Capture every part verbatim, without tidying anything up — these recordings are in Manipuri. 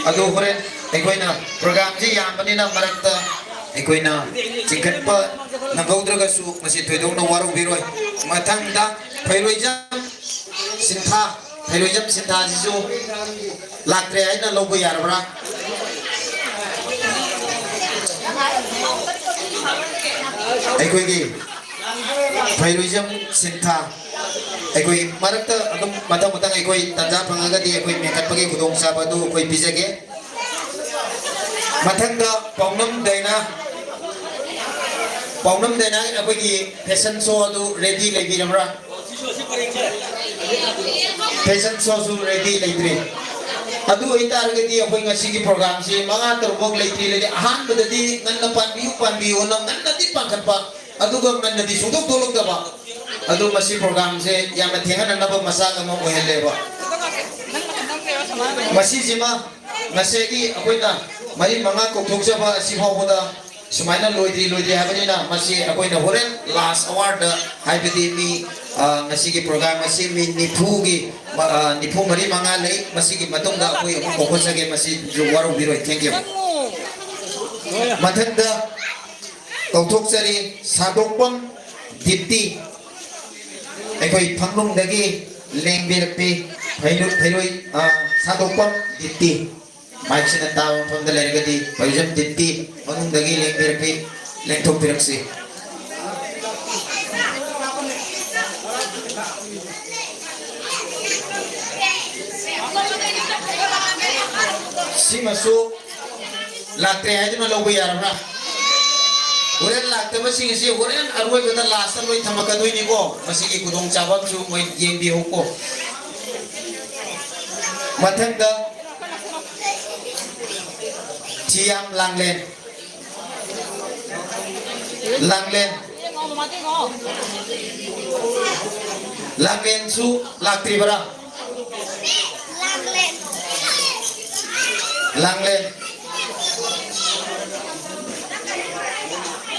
ꯑꯗꯨ ꯍꯣꯔꯦꯟ ꯑꯩꯈꯣꯏꯅ programꯁꯤ ꯌꯥꯝꯕꯅꯤꯅ ꯃꯔꯛꯇ ꯑꯩꯈꯣꯏꯅ ꯆꯤꯡꯈꯠꯄ ꯅꯪꯍꯧꯗ꯭ꯔꯒꯁꯨ ꯃꯁꯤ ꯊꯣꯏꯗꯣꯛꯅ ꯋꯥꯔꯧꯕꯤꯔꯣꯏ꯫ ꯃꯊꯪꯗ ꯐꯩꯔꯣꯏꯖꯝ ꯁꯤꯟꯊꯥ, ꯐꯩꯔꯣꯏꯖꯝ ꯁꯤꯟꯊꯥꯁꯤꯁꯨ ꯂꯥꯛꯇ꯭ꯔꯦ ꯍꯥꯏꯅ ꯂꯧꯕ ꯌꯥꯔꯕ꯭ꯔꯥ? ꯑꯩꯈꯣꯏꯒꯤ ꯐꯩꯔꯣꯏꯖꯝ ꯁꯤꯟꯊꯥ, ꯑꯩꯈꯣꯏ ꯃꯔꯛꯇ ꯑꯗꯨꯝ ꯃꯊꯪ ꯃꯊꯪ ꯑꯩꯈꯣꯏ ꯇꯥꯟꯖꯥ ꯐꯪꯉꯒꯗꯤ ꯑꯩꯈꯣꯏ ꯃꯦꯟꯈꯠꯄꯒꯤ ꯈꯨꯗꯣꯡꯆꯥꯕ ꯑꯗꯨ ꯑꯩꯈꯣꯏ ꯄꯤꯖꯒꯦ꯫ ꯃꯊꯪꯗ ꯄꯥꯎꯅꯝ ꯗꯥꯏꯅꯥ, ꯄꯥꯎꯅꯝ ꯗꯥꯏꯅꯥ ꯑꯩꯈꯣꯏꯒꯤ fashion show ꯑꯗꯨ ready ꯂꯩꯕꯤꯔꯕ꯭ꯔꯥ? Fashion showꯁꯨ ready ꯂꯩꯇ꯭ꯔꯤ꯫ ꯑꯗꯨ ꯑꯣꯏꯇꯥꯔꯒꯗꯤ ꯑꯩꯈꯣꯏ ꯉꯁꯤꯒꯤ programꯁꯤ ꯃꯉꯥ ꯇꯔꯨꯛꯃꯛ ꯂꯩꯇ꯭ꯔꯤ ꯂꯩꯔꯦ꯫ ꯑꯍꯥꯟꯕꯗꯗꯤ ꯉꯟꯅ ꯄꯥꯟꯕꯤꯌꯨ, ꯄꯥꯟꯕꯤꯌꯨ ꯍꯥꯏꯅ ꯉꯟꯅꯗꯤ ꯄꯥꯟꯈꯠꯄ, ꯑꯗꯨꯒ ꯉꯟꯅꯗꯤ ꯁꯨꯡꯊꯣꯛ ꯊꯣꯛꯂꯛꯇꯕ꯫ ꯑꯗꯨ ꯃꯁꯤ programꯁꯦ ꯌꯥꯝꯅ ꯊꯦꯡꯍꯟꯅꯅꯕ ꯃꯆꯥꯛ ꯑꯃ ꯑꯣꯏꯍꯜꯂꯦꯕ꯫ ꯃꯁꯤꯁꯤꯃ ꯉꯁꯤꯒꯤ ꯑꯩꯈꯣꯏꯅ ꯃꯔꯤ ꯃꯉꯥ ꯀꯧꯊꯣꯛꯆꯕ ꯑꯁꯤ ꯐꯥꯎꯕꯗ ꯁꯨꯃꯥꯏꯅ ꯂꯣꯏꯗ꯭ꯔꯤ ꯂꯣꯏꯗ꯭ꯔꯤ ꯍꯥꯏꯕꯅꯤꯅ, ꯃꯁꯤ ꯑꯩꯈꯣꯏꯅ ꯍꯣꯔꯦꯟ last hourꯗ, ꯍꯥꯏꯕꯗꯤ ꯃꯤ, ꯑ, ꯉꯁꯤꯒꯤ program ꯑꯁꯤ ꯃꯤ ꯅꯤꯐꯨꯒꯤ, ꯑ, ꯅꯤꯐꯨ ꯃꯔꯤ ꯃꯉꯥ ꯂꯩ꯫ ꯃꯁꯤꯒꯤ ꯃꯇꯨꯡꯗ ꯑꯩꯈꯣꯏ ꯑꯃꯨꯛ ꯀꯧꯈꯠꯆꯒꯦ, ꯃꯁꯤꯁꯨ ꯋꯥꯔꯧꯕꯤꯔꯣꯏ꯫ Thank you꯫ ꯃꯊꯪꯗ ꯀꯧꯊꯣꯛꯆꯔꯤ ꯁꯥꯗꯣꯛꯄꯝ ꯗꯤꯞꯇꯤ, ꯑꯩꯈꯣꯏ ꯐꯪꯂꯨꯡꯗꯒꯤ ꯂꯦꯡꯕꯤꯔꯛꯄꯤ꯫ ꯐꯩꯔꯨ-, ꯐꯩꯔꯣꯏ, ꯑ, ꯁꯥꯗꯣꯛꯄꯝ ꯗꯤꯞꯇꯤ꯫ Micꯁꯤꯅ ꯇꯥꯕ ꯃꯐꯝꯗ ꯂꯩꯔꯒꯗꯤ ꯄ꯭ꯔꯣꯖꯦꯛ ꯇꯤꯝꯒꯤ ꯃꯅꯨꯡꯗꯒꯤ ꯂꯦꯡꯕꯤꯔꯛꯄꯤ, ꯂꯦꯡꯊꯣꯛꯄꯤꯔꯛꯁꯤ꯫ ꯁꯤꯃꯁꯨ ꯂꯥꯛꯇ꯭ꯔꯦ ꯍꯥꯏꯗꯨꯅ ꯂꯧꯕ ꯌꯥꯔꯕ꯭ꯔꯥ? ꯍꯣꯔꯦꯟ ꯂꯥꯛꯇꯕꯁꯤꯡ ꯑꯁꯤ ꯍꯣꯔꯦꯟ ꯑꯔꯣꯏꯕꯗ lastꯇ ꯂꯣꯏ ꯊꯝꯃꯛꯀꯗꯣꯏꯅꯤꯀꯣ꯫ ꯃꯁꯤꯒꯤ ꯈꯨꯗꯣꯡꯆꯥꯕ ꯑꯃꯁꯨ ꯃꯣꯏ ꯌꯦꯡꯕꯤꯍꯧꯀꯣ꯫ ꯃꯊꯪꯗ ꯊꯤꯌꯥꯝ ꯂꯥꯡꯂꯦꯟ꯫ ꯂꯥꯡꯂꯦꯟ꯫ ꯂꯥꯡꯂꯦꯟꯁꯨ ꯂꯥꯛꯇ꯭ꯔꯤꯕꯔꯥ? ꯂꯥꯡꯂꯦꯟ꯫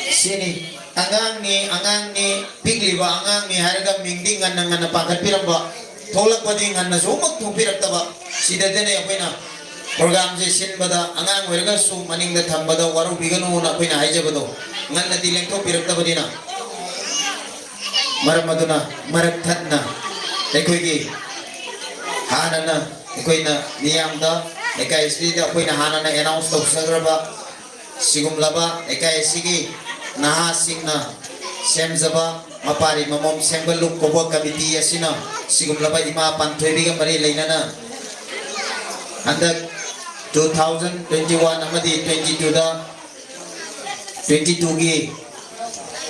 ꯁꯤꯅꯤ꯫ ꯑꯉꯥꯡꯅꯤ, ꯑꯉꯥꯡꯅꯤ, ꯄꯤꯛꯂꯤꯕ ꯑꯉꯥꯡꯅꯤ ꯍꯥꯏꯔꯒ ꯃꯤꯡꯗꯤ ꯉꯟꯅ ꯉꯟꯅ ꯄꯥꯟꯈꯠꯄꯤꯔꯝꯕ, ꯊꯣꯛꯂꯛꯄꯗꯤ ꯉꯟꯅꯁꯨ ꯑꯃꯨꯛ ꯊꯣꯛꯄꯤꯔꯛꯇꯕ꯫ ꯁꯤꯗꯗꯅꯦ ꯑꯩꯈꯣꯏꯅ ꯄ꯭ꯔꯣꯒ꯭ꯔꯥꯝꯁꯦ ꯁꯤꯟꯕꯗ ꯑꯉꯥꯡ ꯑꯣꯏꯔꯒꯁꯨ ꯃꯅꯤꯡꯗ ꯊꯝꯕꯗ ꯋꯥꯔꯧꯕꯤꯒꯅꯨꯅ ꯑꯩꯈꯣꯏꯅ ꯍꯥꯏꯖꯕꯗꯣ ꯉꯟꯅꯗꯤ ꯂꯦꯡꯊꯣꯛꯄꯤꯔꯛꯇꯕꯅꯤꯅ, ꯃꯔꯝ ꯑꯗꯨꯅ ꯃꯔꯛ ꯊꯠꯅ ꯑꯩꯈꯣꯏꯒꯤ ꯍꯥꯟꯅꯅ ꯑꯩꯈꯣꯏꯅ ꯃꯤꯌꯥꯝꯗ ꯂꯩꯀꯥꯏ ꯑꯁꯤꯗ ꯑꯩꯈꯣꯏꯅ ꯍꯥꯟꯅꯅ ꯑꯦꯅꯥꯎꯟꯁ ꯇꯧꯖꯈ꯭ꯔꯕ ꯁꯤꯒꯨꯝꯂꯕ ꯂꯩꯀꯥꯏ ꯑꯁꯤꯒꯤ ꯅꯍꯥꯁꯤꯡꯅ ꯁꯦꯝꯖꯕ ꯃꯄꯥꯔꯤ ꯃꯃꯣꯝ ꯁꯦꯝꯒꯠꯂꯨ ꯀꯧꯕ ꯀꯃꯤꯇꯤ ꯑꯁꯤꯅ ꯁꯤꯒꯨꯝꯂꯕ ꯏꯃꯥ ꯄꯥꯟꯊꯣꯏꯕꯤꯒ ꯃꯔꯤ ꯂꯩꯅꯅ ꯍꯟꯗꯛ two thousand twenty one ꯑꯃꯗꯤ twenty two ꯗ twenty two ꯒꯤ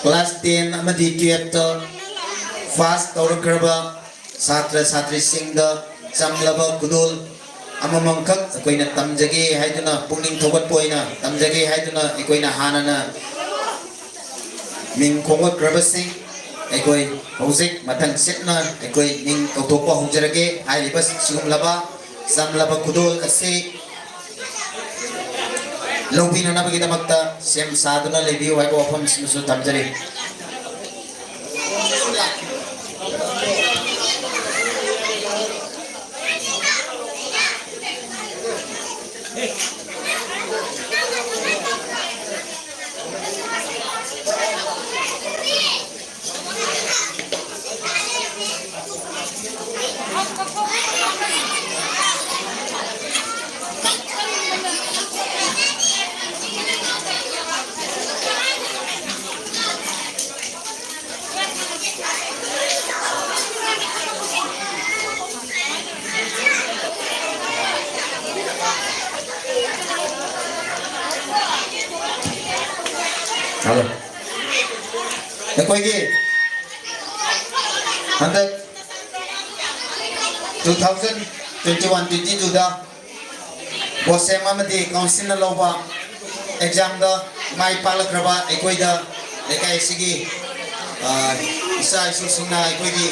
class ten ꯑꯃꯗꯤ twelve ꯇ pass ꯇꯧꯔꯛꯈ꯭ꯔꯕ ꯁꯥꯇ꯭ꯔ ꯁꯥꯇ꯭ꯔꯤꯁꯤꯡꯗ ꯆꯝꯂꯕ ꯈꯨꯗꯣꯜ ꯑꯃꯃꯝꯈꯛ ꯑꯩꯈꯣꯏꯅ ꯇꯝꯖꯒꯦ ꯍꯥꯏꯗꯨꯅ, ꯄꯨꯛꯅꯤꯡ ꯊꯧꯒꯠꯄ ꯑꯣꯏꯅ ꯇꯝꯖꯒꯦ ꯍꯥꯏꯗꯨꯅ ꯑꯩꯈꯣꯏꯅ ꯍꯥꯟꯅꯅ ꯃꯤꯡ ꯈꯣꯝꯒꯠꯈ꯭ꯔꯕꯁꯤꯡ ꯑꯩꯈꯣꯏ ꯍꯧꯖꯤꯛ ꯃꯊꯪ ꯁꯤꯠꯅ ꯑꯩꯈꯣꯏ ꯃꯤꯡ ꯀꯧꯊꯣꯛꯄ ꯍꯧꯖꯔꯒꯦ꯫ ꯍꯥꯏꯔꯤꯕ ꯁꯤꯒꯨꯝꯂꯕ ꯆꯝꯂꯕ ꯈꯨꯗꯣꯜ ꯑꯁꯤ ꯂꯧꯕꯤꯅꯅꯕꯒꯤꯗꯃꯛꯇ ꯁꯦꯝ ꯁꯥꯗꯨꯅ ꯂꯩꯕꯤꯌꯨ ꯍꯥꯏꯕ ꯋꯥꯐꯝꯁꯤꯃꯁꯨ ꯊꯝꯖꯔꯤ꯫ Hello. ꯑꯩꯈꯣꯏꯒꯤ ꯍꯟꯗꯛ two thousand twenty one twenty two ꯗ ꯕꯣꯁꯦꯝ ꯑꯃꯗꯤ ꯀꯥꯎꯟꯁꯤꯜꯅ ꯂꯧꯕ ꯑꯦꯛꯖꯥꯝꯗ ꯃꯥꯏ ꯄꯥꯛꯂꯛꯈ꯭ꯔꯕ ꯑꯩꯈꯣꯏꯗ ꯂꯩꯀꯥꯏ ꯑꯁꯤꯒꯤ, ꯑ, ꯏꯆꯥ ꯏꯁꯨꯁꯤꯡꯅ ꯑꯩꯈꯣꯏꯒꯤ,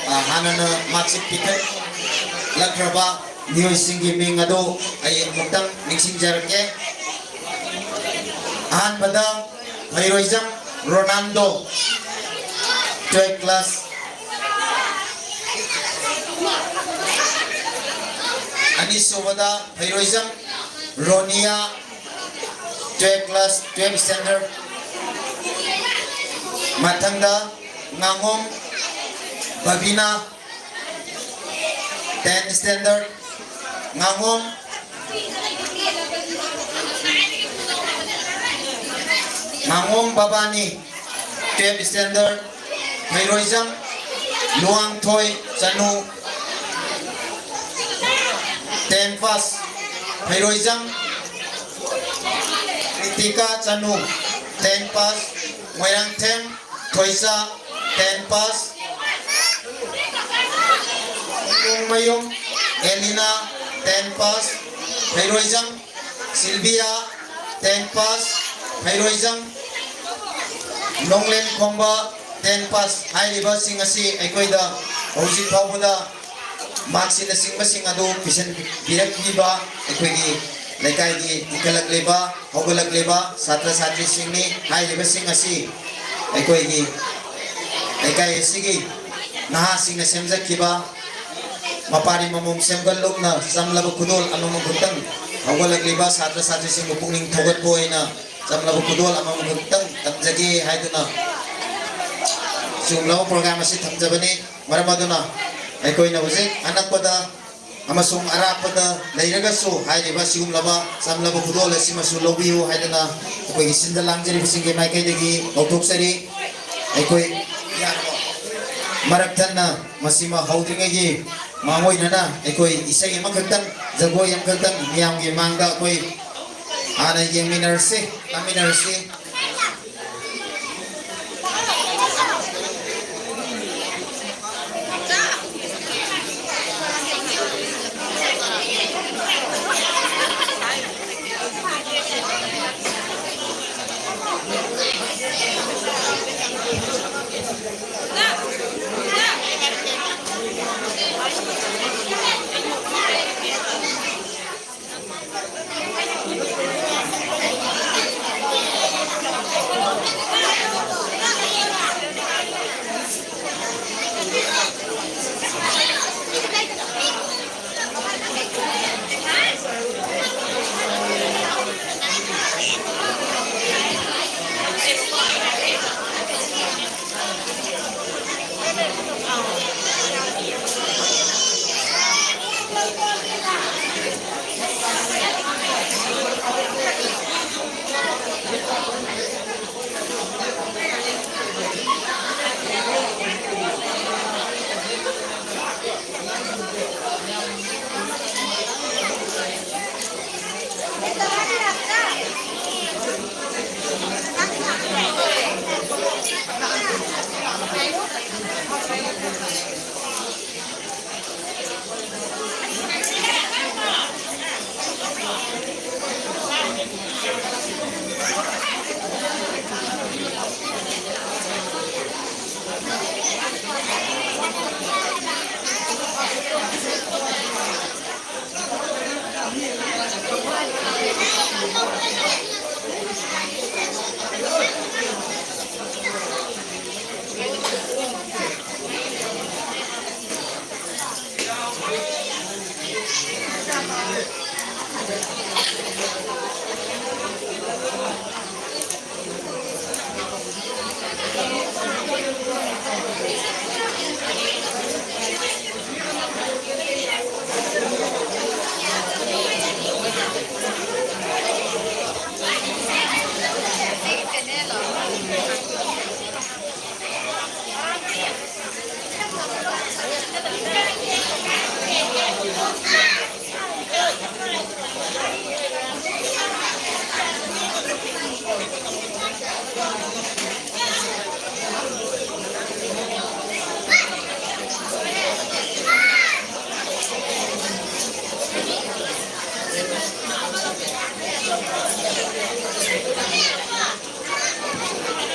ꯑ, ꯍꯥꯟꯅꯅ ꯃꯥꯔꯛꯁꯤꯠ ꯄꯤꯈꯠꯂꯛꯈ꯭ꯔꯕ ꯃꯤꯑꯣꯏꯁꯤꯡꯒꯤ ꯃꯤꯡ ꯑꯗꯨ ꯑꯩ ꯑꯃꯨꯛꯇꯪ ꯅꯤꯡꯁꯤꯡꯖꯔꯛꯀꯦ꯫ ꯑꯍꯥꯟꯕꯗ ꯃꯍꯩꯔꯣꯏꯖꯝ ꯔꯣꯅꯥꯜꯗꯣ, twelve class꯫ ꯑꯅꯤꯁꯨꯕꯗ ꯐꯩꯔꯣꯏꯖꯝ ꯔꯣꯅꯤꯌꯥ, twelve class, twelve standard꯫ ꯃꯊꯪꯗ ꯉꯥꯉꯣꯝ ꯕꯕꯤꯅꯥ, ten standard꯫ ꯉꯥꯉꯣꯝ ꯉꯥꯉꯣꯝ ꯕꯕꯥꯅꯤ, twelve standard꯫ ꯐꯩꯔꯣꯏꯖꯝ ꯂꯨꯋꯥꯡꯊꯣꯏ ꯆꯅꯨ, ten pass꯫ ꯐꯩꯔꯣꯏꯖꯝ ꯀ꯭ꯔꯤꯇꯤꯀꯥ ꯆꯅꯨ, ten pass꯫ Moirangthem ꯊꯣꯏꯆꯥ, ten pass꯫ ꯃꯌꯨꯝ ꯑꯦꯂꯤꯅꯥ, ten pass꯫ ꯐꯩꯔꯣꯏꯖꯝ ꯁꯤꯜꯕꯤꯌꯥ, ten pass꯫ ꯐꯩꯔꯣꯏꯖꯝ ꯅꯣꯡꯂꯦꯟ ꯈꯣꯡꯕ, ten pass꯫ ꯍꯥꯏꯔꯤꯕꯁꯤꯡ ꯑꯁꯤ ꯑꯩꯈꯣꯏꯗ ꯍꯧꯖꯤꯛ ꯐꯥꯎꯕꯗ ꯃꯥꯔꯛꯁꯤꯠꯅꯆꯤꯡꯕꯁꯤꯡ ꯑꯗꯨ ꯄꯤꯁꯤꯟꯕꯤꯔꯛꯂꯤꯕ ꯑꯩꯈꯣꯏꯒꯤ ꯂꯩꯀꯥꯏꯒꯤ ꯏꯟꯈꯠꯂꯛꯂꯤꯕ, ꯍꯧꯒꯠꯂꯛꯂꯤꯕ ꯁꯥꯇ꯭ꯔ ꯁꯥꯇ꯭ꯔꯤꯁꯤꯡꯅꯤ꯫ ꯍꯥꯏꯔꯤꯕꯁꯤꯡ ꯑꯁꯤ ꯑꯩꯈꯣꯏꯒꯤ ꯂꯩꯀꯥꯏ ꯑꯁꯤꯒꯤ ꯅꯍꯥꯁꯤꯡꯅ ꯁꯦꯝꯖꯈꯤꯕ ꯃꯄꯥꯔꯤ ꯃꯃꯣꯝ ꯁꯦꯝꯒꯠꯂꯨꯛꯅ ꯆꯝꯂꯕ ꯈꯨꯗꯣꯜ ꯑꯃꯃꯝ ꯈꯛꯇꯪ ꯍꯧꯒꯠꯂꯛꯂꯤꯕ ꯁꯥꯇ꯭ꯔ ꯁꯥꯇ꯭ꯔꯤꯁꯤꯡꯕꯨ ꯄꯨꯛꯅꯤꯡ ꯊꯧꯒꯠꯄ ꯑꯣꯏꯅ ꯆꯝꯂꯕ ꯈꯨꯗꯣꯜ ꯑꯃꯃꯝ ꯈꯛꯇꯪ ꯇꯝꯖꯒꯦ ꯍꯥꯏꯗꯨꯅ ꯁꯤꯒꯨꯝꯂꯕ program ꯑꯁꯤ ꯊꯝꯖꯕꯅꯤ꯫ ꯃꯔꯝ ꯑꯗꯨꯅ ꯑꯩꯈꯣꯏꯅ ꯍꯧꯖꯤꯛ ꯑꯅꯛꯄꯗ ꯑꯃꯁꯨꯡ ꯑꯔꯥꯞꯄꯗ ꯂꯩꯔꯒꯁꯨ ꯍꯥꯏꯔꯤꯕ ꯁꯤꯒꯨꯝꯂꯕ ꯆꯝꯂꯕ ꯈꯨꯗꯣꯜ ꯑꯁꯤꯃꯁꯨ ꯂꯧꯕꯤꯌꯨ ꯍꯥꯏꯗꯅ ꯑꯩꯈꯣꯏꯒꯤ ꯁꯤꯟꯕ ꯂꯥꯡꯖꯔꯤꯕꯁꯤꯡꯒꯤ ꯃꯥꯏꯀꯩꯗꯒꯤ ꯀꯧꯊꯣꯛꯆꯔꯤ꯫ ꯑꯩꯈꯣꯏ ꯃꯔꯛ ꯊꯠꯅ ꯃꯁꯤꯃ ꯍꯧꯗ꯭ꯔꯤꯉꯩꯒꯤ ꯃꯥꯡꯑꯣꯏꯅꯅ ꯑꯩꯈꯣꯏ ꯏꯁꯩ ꯑꯃꯈꯛꯇꯪ, ꯖꯒꯣꯏ ꯑꯃꯈꯛꯇꯪ ꯃꯤꯌꯥꯝꯒꯤ ꯃꯥꯡꯗ ꯑꯩꯈꯣꯏ ꯍꯥꯟꯅ ꯌꯦꯡꯃꯤꯟꯅꯔꯁꯤ, ꯇꯥꯃꯤꯟꯅꯔꯁꯤ꯫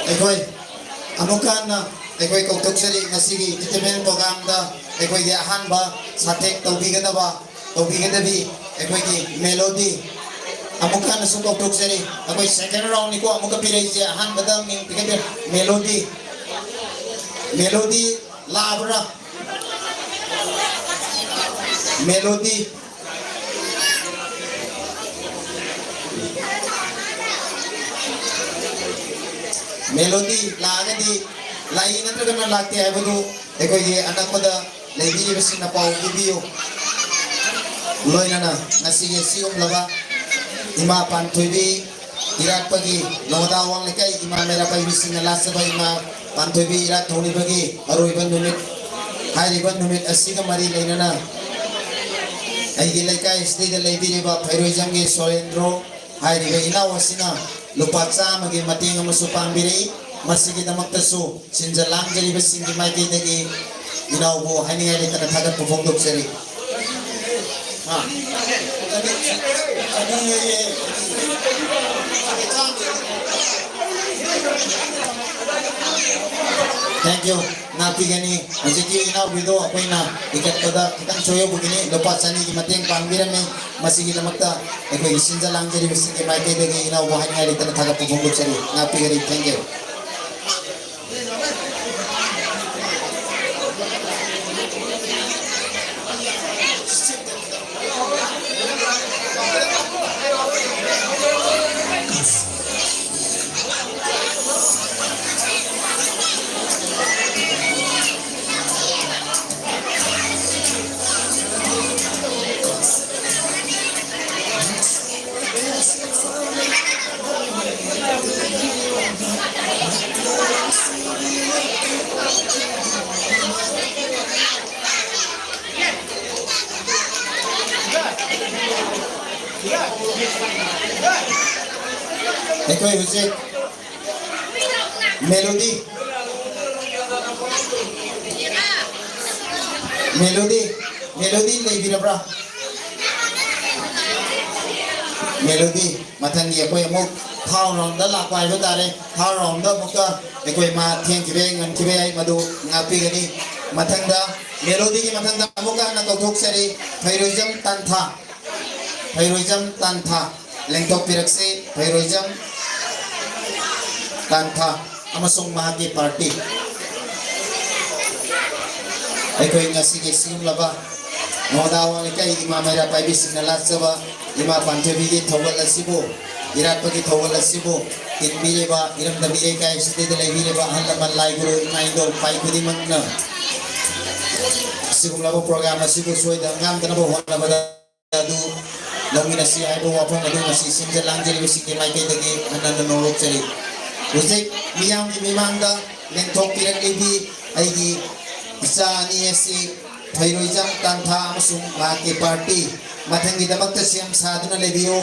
ꯑꯩꯈꯣꯏ ꯑꯃꯨꯛ ꯍꯟꯅ ꯑꯩꯈꯣꯏ ꯀꯧꯊꯣꯛꯆꯔꯤ ꯉꯁꯤꯒꯤ entertainment programꯗ ꯑꯩꯈꯣꯏꯒꯤ ꯑꯍꯥꯟꯕ ꯁꯥꯊꯦꯛ ꯇꯧꯕꯤꯒꯗꯕ, ꯇꯧꯕꯤꯒꯗꯕꯤ ꯑꯩꯈꯣꯏꯒꯤ ꯃꯦꯂꯣꯗꯤ꯫ ꯑꯃꯨꯛ ꯍꯟꯅꯁꯨ ꯀꯧꯊꯣꯛꯆꯔꯤ꯫ ꯑꯩꯈꯣꯏ second roundꯅꯤꯀꯣ ꯑꯃꯨꯛꯀ ꯄꯤꯔꯛꯏꯁꯦ꯫ ꯑꯍꯥꯟꯕꯗ ꯃꯤꯡ ꯄꯤꯒꯗꯕꯤ ꯃꯦꯂꯣꯗꯤ꯫ ꯃꯦꯂꯣꯗꯤ ꯂꯥꯛꯑꯕ꯭ꯔꯥ? ꯃꯦꯂꯣꯗꯤ꯫ ꯃꯦꯂꯣꯗꯤ ꯂꯥꯛꯑꯒꯗꯤ ꯂꯥꯛꯏ ꯅꯠꯇ꯭ꯔꯒꯅ ꯂꯥꯛꯇꯦ ꯍꯥꯏꯕꯗꯨ ꯑꯩꯈꯣꯏꯒꯤ ꯑꯅꯛꯄꯗ ꯂꯩꯕꯤꯔꯤꯕꯁꯤꯡꯅ ꯄꯥꯎ ꯄꯤꯕꯤꯌꯨ꯫ ꯂꯣꯏꯅꯅ ꯉꯁꯤꯒꯤ ꯑꯁꯤꯒꯨꯝꯂꯕ ꯏꯃꯥ ꯄꯥꯟꯊꯣꯏꯕꯤ ꯏꯔꯥꯠꯄꯒꯤ ꯅꯣꯡꯗꯥꯋꯥꯡ ꯂꯩꯀꯥꯏ ꯏꯃꯥ ꯃꯩꯔꯥ ꯄꯥꯏꯕꯤꯁꯤꯡꯅ ꯂꯥꯠꯆꯕ ꯏꯃꯥ ꯄꯥꯟꯊꯣꯏꯕꯤ ꯏꯔꯥꯠ ꯊꯧꯅꯤꯕꯒꯤ ꯑꯔꯣꯏꯕ ꯅꯨꯃꯤꯠ, ꯍꯥꯏꯔꯤꯕ ꯅꯨꯃꯤꯠ ꯑꯁꯤꯒ ꯃꯔꯤ ꯂꯩꯅꯅ ꯑꯩꯒꯤ ꯂꯩꯀꯥꯏ ꯑꯁꯤꯗ ꯂꯩꯕꯤꯔꯤꯕ ꯐꯩꯔꯣꯏꯖꯝꯒꯤ ꯁꯣꯔꯦꯟꯗ꯭ꯔꯣ ꯍꯥꯏꯔꯤꯕ ꯏꯅꯥꯎ ꯑꯁꯤꯅ ꯂꯨꯄꯥ ꯆꯥꯝꯃꯒꯤ ꯃꯇꯦꯡ ꯑꯃꯁꯨ ꯄꯥꯡꯕꯤꯔꯛꯏ꯫ ꯃꯁꯤꯒꯤꯗꯃꯛꯇꯁꯨ ꯁꯤꯟꯖ ꯂꯥꯡꯖꯔꯤꯕꯁꯤꯡꯒꯤ ꯃꯥꯏꯀꯩꯗꯒꯤ ꯏꯅꯥꯎꯕꯨ ꯍꯥꯏꯅꯤꯡꯉꯥꯏ ꯂꯩꯇꯅ ꯊꯥꯒꯠꯄ ꯐꯣꯡꯗꯣꯛꯆꯔꯤ꯫ ꯑꯥ꯫ Thank you꯫ ꯉꯥꯛꯄꯤꯒꯅꯤ꯫ ꯍꯧꯖꯤꯛꯀꯤ ꯏꯅꯥꯎꯕꯤꯗꯣ ꯑꯩꯈꯣꯏꯅ ꯏꯀꯠꯄꯗ ꯈꯤꯇꯪ ꯁꯣꯏꯍꯧꯕꯒꯤꯅꯤ꯫ ꯂꯨꯄꯥ ꯆꯅꯤꯒꯤ ꯃꯇꯦꯡ ꯄꯥꯡꯕꯤꯔꯝꯃꯤ꯫ ꯃꯁꯤꯒꯤꯗꯃꯛꯇ ꯑꯩꯈꯣꯏꯒꯤ ꯁꯤꯟꯖ ꯂꯥꯡꯖꯔꯤꯕꯁꯤꯡꯒꯤ ꯃꯥꯏꯀꯩꯗꯒꯤ ꯏꯅꯥꯎꯕꯨ ꯍꯥꯏꯅꯤꯡꯉꯥꯏ ꯂꯩꯇꯅ ꯊꯥꯒꯠꯄ ꯐꯣꯡꯗꯣꯛꯆꯔꯤ꯫ ꯉꯥꯛꯄꯤꯒꯅꯤ꯫ Thank you꯫ ꯑꯩꯈꯣꯏ ꯍꯧꯖꯤꯛ ꯃꯦꯂꯣꯗꯤ, ꯃꯦꯂꯣꯗꯤ, ꯃꯦꯂꯣꯗꯤ ꯂꯩꯕꯤꯔꯕ꯭ꯔꯥ? ꯃꯦꯂꯣꯗꯤ, ꯃꯊꯪꯒꯤ ꯑꯩꯈꯣꯏ ꯑꯃꯨꯛ ꯊꯥꯔ ꯔꯥꯎꯟꯗ ꯂꯥꯛꯄ ꯍꯥꯏꯕ ꯇꯥꯔꯦ꯫ ꯊꯥꯔ ꯔꯥꯎꯟꯗ ꯑꯃꯨꯛꯀ ꯑꯩꯈꯣꯏ ꯃꯥ ꯊꯦꯡꯈꯤꯕ ꯌꯥꯏ, ꯉꯟꯈꯤꯕ ꯌꯥꯏ, ꯃꯗꯨ ꯉꯥꯛꯄꯤꯒꯅꯤ꯫ ꯃꯊꯪꯗ, ꯃꯦꯂꯣꯗꯤꯒꯤ ꯃꯊꯪꯗ ꯑꯃꯨꯛꯀ ꯍꯟꯅ ꯀꯧꯊꯣꯛꯆꯔꯤ, ꯐꯩꯔꯣꯏꯖꯝ ꯇꯥꯟꯊꯥ꯫ ꯐꯩꯔꯣꯏꯖꯝ ꯇꯥꯟꯊꯥ ꯂꯦꯡꯊꯣꯛꯄꯤꯔꯛꯁꯤ꯫ ꯐꯩꯔꯣꯏꯖꯝ ꯇꯥꯟꯊꯥ ꯑꯃꯁꯨꯡ ꯃꯍꯥꯛꯀꯤ ꯄꯥꯔꯇꯤ꯫ ꯑꯩꯈꯣꯏ ꯉꯁꯤꯒꯤ ꯁꯤꯒꯨꯝꯂꯕ ꯃꯣꯗꯥꯋꯥꯡ ꯂꯩꯀꯥꯏ ꯏꯃꯥ ꯃꯩꯔꯥ ꯄꯥꯏꯕꯤꯁꯤꯡꯅ ꯂꯥꯠꯆꯕ ꯏꯃꯥ ꯄꯥꯟꯊꯣꯏꯕꯤꯒꯤ ꯊꯧꯒꯜ ꯑꯁꯤꯕꯨ, ꯏꯔꯥꯠꯄꯒꯤ ꯊꯧꯒꯜ ꯑꯁꯤꯕꯨ ꯇꯤꯟꯕꯤꯔꯤꯕ ꯏꯔꯝꯗꯝ ꯏꯔꯩꯀꯥꯏ ꯑꯁꯤꯗ ꯂꯩꯕꯤꯔꯤꯕ ꯑꯍꯜ ꯂꯃꯟ, ꯂꯥꯏ ꯒꯨꯔꯨ, ꯏꯃꯥ ꯏꯟꯗꯣꯜ ꯄꯥꯏ ꯈꯨꯗꯤꯡꯃꯛꯅ ꯁꯤꯒꯨꯝꯂꯕ ꯄ꯭ꯔꯣꯒ꯭ꯔꯥꯝ ꯑꯁꯤꯕꯨ ꯁꯣꯏꯗ ꯉꯥꯝꯗꯅꯕ ꯍꯣꯠꯅꯕꯗ ꯑꯗꯨ ꯂꯧꯃꯤꯟꯅꯁꯤ ꯍꯥꯏꯕ ꯋꯥꯐꯝ ꯑꯗꯨ ꯉꯁꯤ ꯁꯤꯟꯖ ꯂꯥꯡꯖꯔꯤꯕꯁꯤꯡꯒꯤ ꯃꯥꯏꯀꯩꯗꯒꯤ ꯍꯟꯅ ꯍꯟꯅ ꯅꯣꯛꯆꯔꯤ꯫ ꯍꯧꯖꯤꯛ ꯃꯤꯌꯥꯝꯒꯤ ꯃꯤꯃꯥꯡꯗ ꯂꯦꯡꯊꯣꯛꯄꯤꯔꯛꯂꯤꯕꯤ ꯑꯩꯒꯤ ꯏꯆꯥ ꯑꯅꯤ ꯑꯁꯤ ꯐꯩꯔꯣꯏꯖꯝ ꯇꯥꯟꯊꯥ ꯑꯃꯁꯨꯡ ꯃꯍꯥꯛꯀꯤ ꯄꯥꯔꯇꯤ ꯃꯊꯪꯒꯤꯗꯃꯛꯇ ꯁꯦꯝ ꯁꯥꯗꯨꯅ ꯂꯩꯕꯤꯌꯨ꯫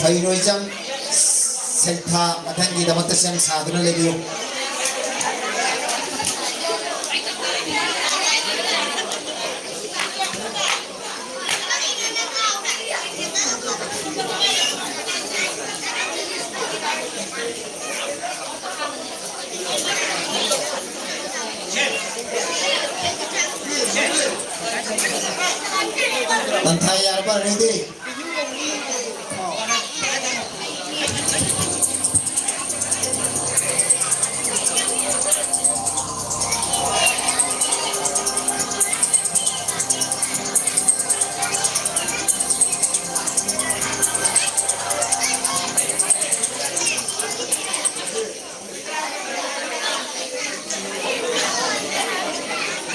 ꯐꯩꯔꯣꯏꯖꯝ ꯁꯩꯊꯥ ꯃꯊꯪꯒꯤꯗꯃꯛꯇ ꯁꯦꯝ ꯁꯥꯗꯨꯅ ꯂꯩꯕꯤꯌꯨ꯫ ꯇꯥꯟꯊꯥ ꯌꯥꯔꯕ? Ready?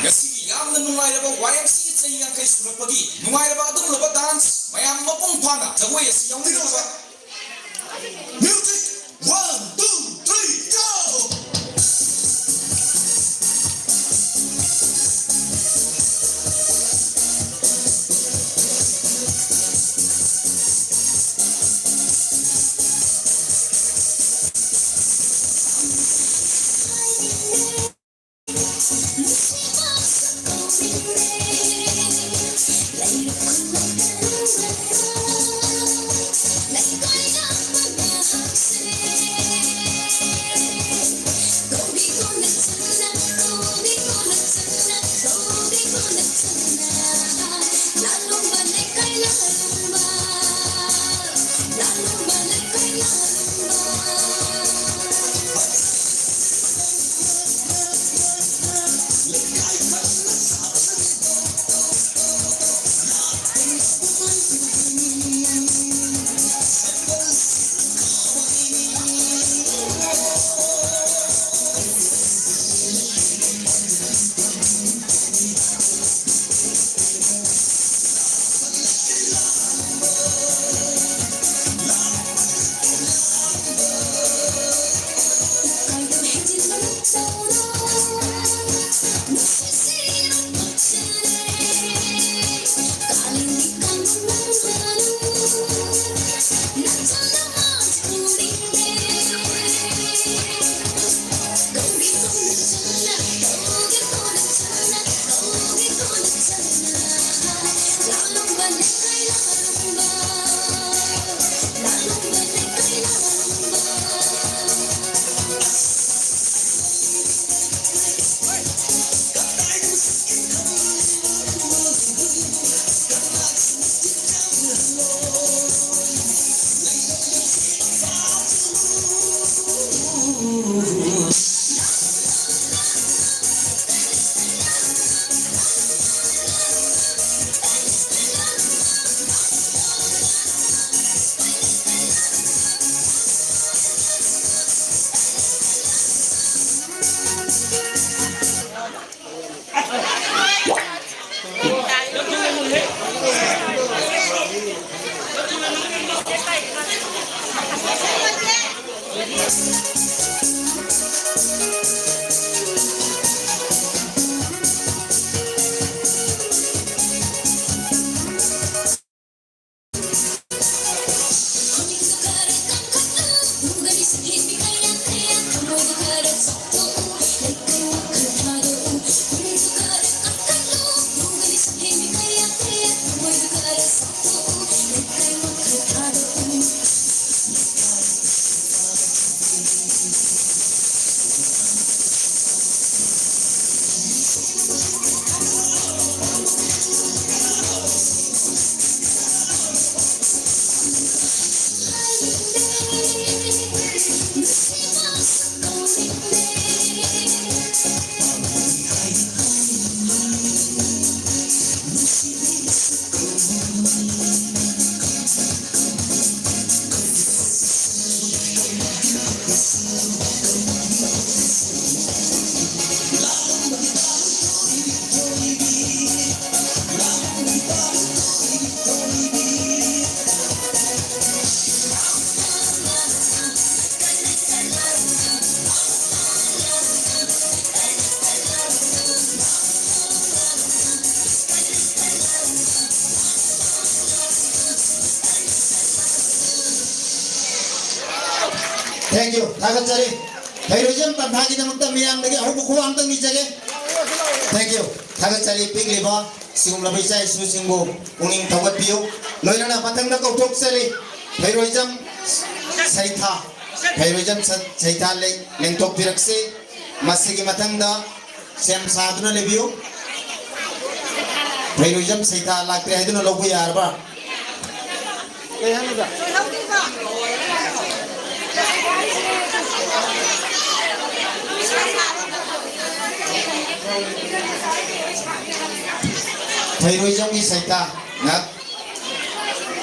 ꯉꯁꯤꯒꯤ ꯌꯥꯝꯅ ꯅꯨꯡꯉꯥꯏꯔꯕ ꯋꯥꯏ ꯑꯦꯝ ꯁꯤꯒꯤ ꯆꯍꯤ ꯌꯥꯡꯈꯩ ꯁꯨꯔꯛꯄꯒꯤ ꯅꯨꯡꯉꯥꯏꯔꯕ ꯑꯗꯨꯒꯨꯝꯂꯕ ꯗꯥꯟꯁ ꯃꯌꯥꯝ ꯃꯄꯨꯡ ꯐꯥꯅ ꯖꯒꯣꯏ ꯑꯁꯤ ꯌꯥꯎꯕꯤꯔꯛꯄ꯫ Music, one, two, three, go! Thank you. ꯊꯥꯒꯠꯆꯔꯤ꯫ ꯐꯩꯔꯣꯏꯖꯝ ꯄꯟꯊꯥꯒꯤꯗꯃꯛꯇ ꯃꯤꯌꯥꯝꯗꯒꯤ ꯑꯍꯧꯕ ꯈꯨꯋꯥ ꯑꯝꯇꯪ ꯅꯤꯖꯒꯦ꯫ Thank you. ꯊꯥꯒꯠꯆꯔꯤ꯫ ꯄꯤꯛꯂꯤꯕ ꯁꯤꯒꯨꯝꯂꯕ ꯏꯆꯥ ꯏꯁꯨꯁꯤꯡꯕꯨ ꯄꯨꯛꯅꯤꯡ ꯊꯧꯒꯠꯄꯤꯌꯨ꯫ ꯂꯣꯏꯅꯅ ꯃꯊꯪꯗ ꯀꯧꯊꯣꯛꯆꯔꯤ ꯐꯩꯔꯣꯏꯖꯝ ꯁꯩꯊꯥ, ꯐꯩꯔꯣꯏꯖꯝ ꯁ-, ꯁꯩꯊꯥ ꯂꯦꯡ-, ꯂꯦꯡꯊꯣꯛꯄꯤꯔꯛꯁꯤ꯫ ꯃꯁꯤꯒꯤ ꯃꯊꯪꯗ ꯁꯦꯝ ꯁꯥꯗꯨꯅ ꯂꯩꯕꯤꯌꯨ꯫ ꯐꯩꯔꯣꯏꯖꯝ ꯁꯩꯊꯥ ꯂꯥꯛꯇ꯭ꯔꯦ ꯍꯥꯏꯗꯨꯅ ꯂꯧꯕ ꯌꯥꯔꯕ꯭ꯔꯥ? ꯀꯩ ꯍꯥꯏꯅꯣꯗ? ꯐꯩꯔꯣꯏꯖꯝꯒꯤ ꯁꯩꯊꯥ ꯉꯥꯏꯍꯥꯛ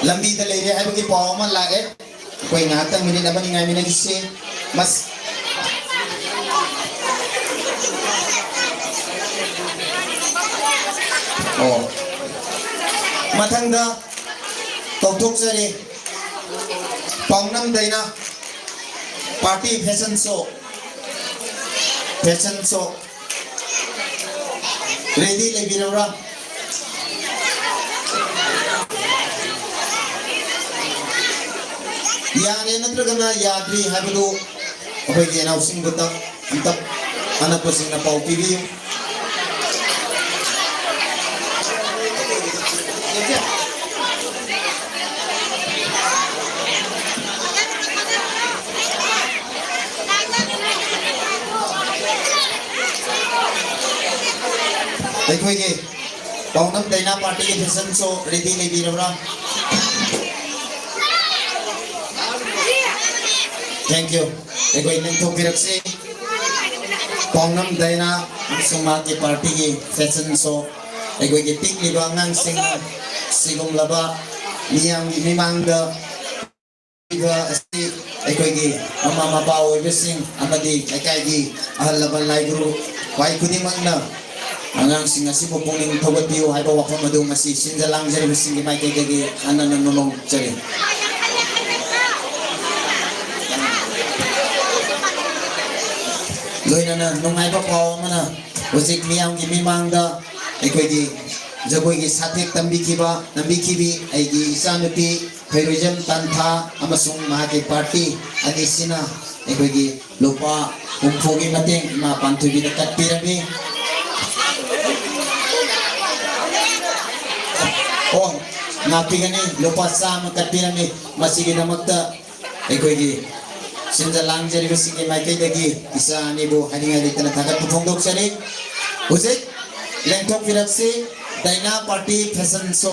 ꯂꯝꯕꯤꯗ ꯂꯩꯔꯦ ꯍꯥꯏꯕꯒꯤ ꯄꯥꯎ ꯑꯃ ꯂꯥꯛꯑꯦ꯫ ꯑꯩꯈꯣꯏ ꯉꯥꯏꯍꯥꯛꯇꯪ ꯃꯤꯅꯤꯠ ꯑꯃꯅꯤ ꯉꯥꯏꯃꯤꯟꯅꯈꯤꯁꯤ꯫ ꯃꯁ-, ꯑꯣ꯫ ꯃꯊꯪꯗ ꯀꯧꯊꯣꯛꯆꯔꯤ꯫ Paonam Daina party fashion show, fashion show. Ready ꯂꯩꯕꯤꯔꯕ꯭ꯔꯥ? ꯌꯥꯔꯦ ꯅꯠꯇ꯭ꯔꯒꯅ ꯌꯥꯗ꯭ꯔꯤ ꯍꯥꯏꯕꯗꯨ ꯑꯩꯈꯣꯏꯒꯤ ꯏꯅꯥꯎꯁꯤꯡꯗꯨꯗ ꯑꯝꯇ ꯑꯅꯛꯄꯁꯤꯡꯅ ꯄꯥꯎ ꯄꯤꯕꯤꯌꯨ꯫ ꯑꯩꯈꯣꯏꯒꯤ ꯄꯥꯎꯅꯝ ꯗꯥꯏꯅꯥ ꯄꯥꯔꯇꯤꯒꯤ ꯐꯦꯁꯟ ꯁꯣ ꯔꯦꯗꯤ ꯂꯩꯕꯤꯔꯕ꯭ꯔꯥ? Thank you. ꯑꯩꯈꯣꯏ ꯂꯦꯡꯊꯣꯛꯄꯤꯔꯛꯁꯤ꯫ ꯄꯥꯎꯅꯝ ꯗꯥꯏꯅꯥ ꯑꯃꯁꯨꯡ ꯃꯍꯥꯛꯀꯤ ꯄꯥꯔꯇꯤꯒꯤ ꯐꯦꯁꯟ ꯁꯣ꯫ ꯑꯩꯈꯣꯏꯒꯤ ꯄꯤꯛꯂꯤꯕ ꯑꯉꯥꯡꯁꯤꯡꯅ ꯁꯤꯒꯨꯝꯂꯕ ꯃꯤꯌꯥꯝꯒꯤ ꯃꯤꯃꯥꯡꯗ ꯄꯤꯕ ꯑꯁꯤ ꯑꯩꯈꯣꯏꯒꯤ ꯃꯃꯥ ꯃꯄꯥ ꯑꯣꯏꯕꯁꯤꯡ ꯑꯃꯗꯤ ꯂꯩꯀꯥꯏꯒꯤ ꯑꯍꯜ ꯂꯃꯟ ꯂꯥꯏꯒꯨꯔꯨ ꯈ꯭ꯋꯥꯏ ꯈꯨꯗꯤꯡꯃꯛꯅ ꯑꯉꯥꯡꯁꯤꯡ ꯑꯁꯤꯕꯨ ꯄꯨꯛꯅꯤꯡ ꯊꯧꯒꯠꯄꯤꯌꯨ ꯍꯥꯏꯕ ꯋꯥꯐꯝ ꯑꯗꯨ ꯉꯁꯤ ꯁꯤꯟꯖ ꯂꯥꯡꯖꯔꯤꯕꯁꯤꯡꯒꯤ ꯃꯥꯏꯀꯩꯗꯒꯤ ꯍꯟꯅ ꯅꯣꯡꯖꯔꯤ꯫ ꯂꯣꯏꯅꯅ ꯅꯨꯡꯉꯥꯏꯕ ꯄꯥꯎ ꯑꯃꯅ, ꯍꯧꯖꯤꯛ ꯃꯤꯌꯥꯝꯒꯤ ꯃꯤꯃꯥꯡꯗ ꯑꯩꯈꯣꯏꯒꯤ ꯖꯒꯣꯏꯒꯤ ꯁꯥꯊꯦꯛ ꯇꯝꯕꯤꯈꯤꯕ, ꯇꯝꯕꯤꯈꯤꯕꯤ ꯑꯩꯒꯤ ꯏꯆꯥꯅꯨꯄꯤ ꯈꯩꯔꯣꯏꯖꯝ ꯇꯥꯟꯊꯥ ꯑꯃꯁꯨꯡ ꯃꯍꯥꯛꯀꯤ ꯄꯥꯔꯇꯤ ꯑꯅꯤꯁꯤꯅ ꯑꯩꯈꯣꯏꯒꯤ ꯂꯨꯄꯥ ꯍꯨꯝꯐꯨꯒꯤ ꯃꯇꯦꯡ ꯏꯃꯥ ꯄꯥꯟꯊꯣꯏꯕꯤꯗ ꯀꯠꯄꯤꯔꯝꯃꯤ꯫ ꯑꯣ, ꯉꯥꯛꯄꯤꯒꯅꯤ, ꯂꯨꯄꯥ ꯆꯥꯝꯃ ꯀꯠꯄꯤꯔꯝꯃꯤ꯫ ꯃꯁꯤꯒꯤꯗꯃꯛꯇ ꯑꯩꯈꯣꯏꯒꯤ ꯁꯤꯟꯖ ꯂꯥꯡꯖꯔꯤꯕꯁꯤꯡꯒꯤ ꯃꯥꯏꯀꯩꯗꯒꯤ ꯏꯆꯥ ꯑꯅꯤꯕꯨ ꯍꯥꯏꯅꯤꯡꯉꯥꯏ ꯂꯩꯇꯅ ꯊꯥꯒꯠꯄ ꯐꯣꯡꯗꯣꯛꯆꯔꯤ꯫ ꯍꯧꯖꯤꯛ ꯂꯦꯡꯊꯣꯛꯄꯤꯔꯛꯁꯤ, ꯗꯥꯏꯅꯥ ꯄꯥꯔꯇꯤ ꯐꯦꯁꯟ ꯁꯣ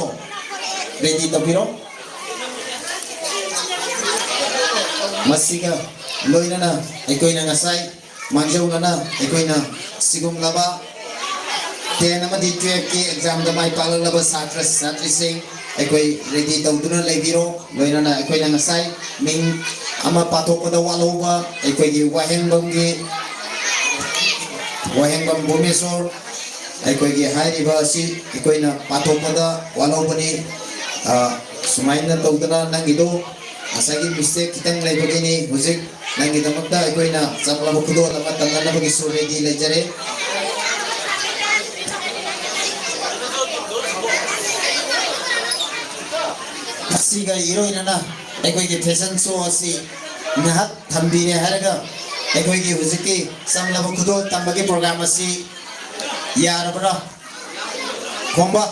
ꯔꯦꯗꯤ ꯇꯧꯕꯤꯔꯣ꯫ ꯃꯁꯤꯒ ꯂꯣꯏꯅꯅ ꯑꯩꯈꯣꯏꯅ ꯉꯁꯥꯏ ꯃꯥꯡꯖꯧꯅꯅ ꯑꯩꯈꯣꯏꯅ ꯁꯤꯒꯨꯝꯂꯕ ꯇꯦꯟ ꯑꯃꯗꯤ ꯇꯨꯌꯦꯜꯐꯀꯤ ꯑꯦꯛꯖꯥꯝꯗ ꯃꯥꯏ ꯄꯥꯛꯂꯛꯂꯕ ꯁꯥꯇ꯭ꯔ ꯁꯥꯇ꯭ꯔꯤꯁꯤꯡ ꯑꯩꯈꯣꯏ ꯔꯦꯗꯤ ꯇꯧꯗꯨꯅ ꯂꯩꯕꯤꯔꯣ꯫ ꯂꯣꯏꯅꯅ ꯑꯩꯈꯣꯏꯅ ꯉꯁꯥꯏ ꯃꯤꯡ ꯑꯃ ꯄꯥꯊꯣꯛꯄꯗ ꯋꯥꯠꯍꯧꯕ ꯑꯩꯈꯣꯏꯒꯤ ꯋꯥꯍꯦꯡꯕꯝꯒꯤ, ꯋꯥꯍꯦꯡꯕꯝ ꯚꯨꯕꯅꯦꯁꯣꯔ, ꯑꯩꯈꯣꯏꯒꯤ ꯍꯥꯏꯔꯤꯕ ꯑꯁꯤ ꯑꯩꯈꯣꯏꯅ ꯄꯥꯊꯣꯛꯄꯗ ꯋꯥꯠꯍꯧꯕꯅꯤ꯫ ꯑ, ꯁꯨꯃꯥꯏꯅ ꯇꯧꯗꯅ ꯅꯪꯒꯤꯗꯣ ꯉꯁꯥꯏꯒꯤ mistake ꯈꯤꯇꯪ ꯂꯩꯕꯒꯤꯅꯤ꯫ ꯍꯧꯖꯤꯛ ꯅꯪꯒꯤꯗꯃꯛꯇ ꯑꯩꯈꯣꯏꯅ ꯆꯝꯂꯕ ꯈꯨꯗꯣꯜ ꯑꯃ ꯇꯝꯅꯅꯕꯒꯤꯁꯨ ready ꯂꯩꯖꯔꯦ꯫ ꯃꯁꯤꯒ ꯏꯔꯣꯏꯅꯅ ꯑꯩꯈꯣꯏꯒꯤ fashion show ꯑꯁꯤ ꯉꯥꯏꯍꯥꯛ ꯊꯝꯕꯤꯔꯦ ꯍꯥꯏꯔꯒ ꯑꯩꯈꯣꯏꯒꯤ ꯍꯧꯖꯤꯛꯀꯤ ꯆꯝꯂꯕ ꯈꯨꯗꯣꯜ ꯇꯝꯕꯒꯤ program ꯑꯁꯤ ꯌꯥꯔꯕ꯭ꯔꯥ? ꯈꯣꯝꯕ꯫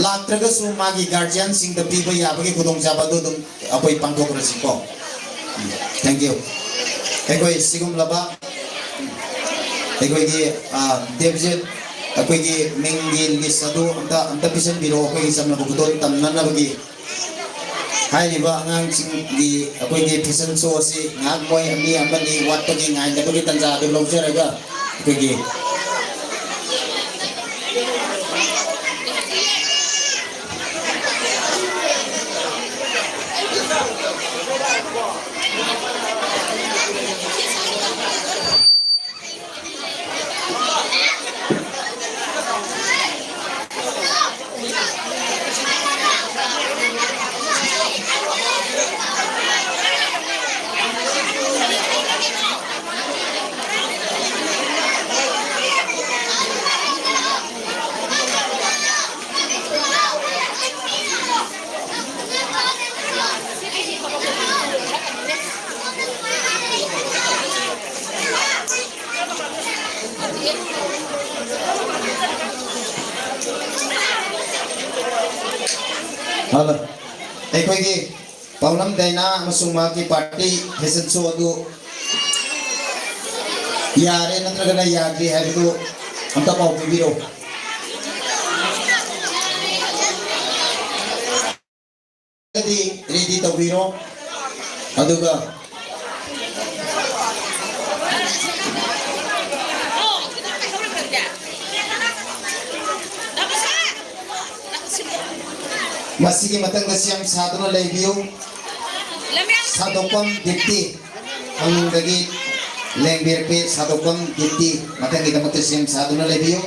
ꯂꯥꯛꯇ꯭ꯔꯒꯁꯨ ꯃꯥꯒꯤ guardianꯁꯤꯡꯗ ꯄꯤꯕ ꯌꯥꯕꯒꯤ ꯈꯨꯗꯣꯡꯆꯥꯕ ꯑꯗꯨ ꯑꯗꯨꯝ ꯑꯩꯈꯣꯏ ꯄꯥꯡꯊꯣꯛꯈ꯭ꯔꯁꯤꯀꯣ꯫ Thank you꯫ ꯑꯩꯈꯣꯏ ꯁꯤꯒꯨꯝꯂꯕ ꯑꯩꯈꯣꯏꯒꯤ, ꯑ, ꯗꯦꯕꯖꯤꯠ, ꯑꯩꯈꯣꯏꯒꯤ ꯃꯤꯡꯒꯤ list ꯑꯗꯨ ꯑꯝꯇ, ꯑꯝꯇ ꯄꯤꯁꯤꯟꯕꯤꯔꯛꯑꯣ, ꯑꯩꯈꯣꯏꯒꯤ ꯆꯝꯂꯕ ꯈꯨꯗꯣꯜ ꯇꯝꯅꯅꯕꯒꯤ꯫ ꯍꯥꯏꯔꯤꯕ ꯑꯉꯥꯡꯁꯤꯡꯒꯤ ꯑꯩꯈꯣꯏꯒꯤ fashion show ꯑꯁꯤ ꯉꯥꯏꯍꯥꯛ ꯃꯣꯏ ꯃꯤ ꯑꯃꯅꯤ ꯋꯥꯠꯄꯒꯤ ꯉꯥꯏꯅꯕꯒꯤ ꯇꯥꯟꯖꯥ ꯑꯗꯨ ꯂꯧꯖꯔꯒ ꯑꯩꯈꯣꯏꯒꯤ ꯍꯜꯂꯣ꯫ ꯑꯩꯈꯣꯏꯒꯤ ꯄꯥꯎꯅꯝ ꯗꯥꯏꯅꯥ ꯑꯃꯁꯨꯡ ꯃꯍꯥꯛꯀꯤ party fashion show ꯑꯗꯨ ꯌꯥꯔꯦ ꯅꯠꯇ꯭ꯔꯒꯅ ꯌꯥꯗ꯭ꯔꯤ ꯍꯥꯏꯕꯗꯨ ꯑꯝꯇ ꯄꯥꯎ ꯄꯤꯕꯤꯔꯛꯎ꯫ ꯗꯤ ready ꯇꯧꯕꯤꯔꯣ꯫ ꯑꯗꯨꯒ ꯃꯁꯤꯒꯤ ꯃꯊꯪꯗ ꯁꯦꯝ ꯁꯥꯗꯨꯅ ꯂꯩꯕꯤꯌꯨ꯫ ꯁꯥꯗꯣꯛꯄꯝ ꯗꯤꯞꯇꯤ, ꯈꯪꯅꯤꯡꯗꯒꯤ ꯂꯦꯡꯕꯤꯔꯛꯄꯤ ꯁꯥꯗꯣꯛꯄꯝ ꯗꯤꯞꯇꯤ, ꯃꯊꯪꯒꯤꯗꯃꯛꯇ ꯁꯦꯝ ꯁꯥꯗꯨꯅ ꯂꯩꯕꯤꯌꯨ꯫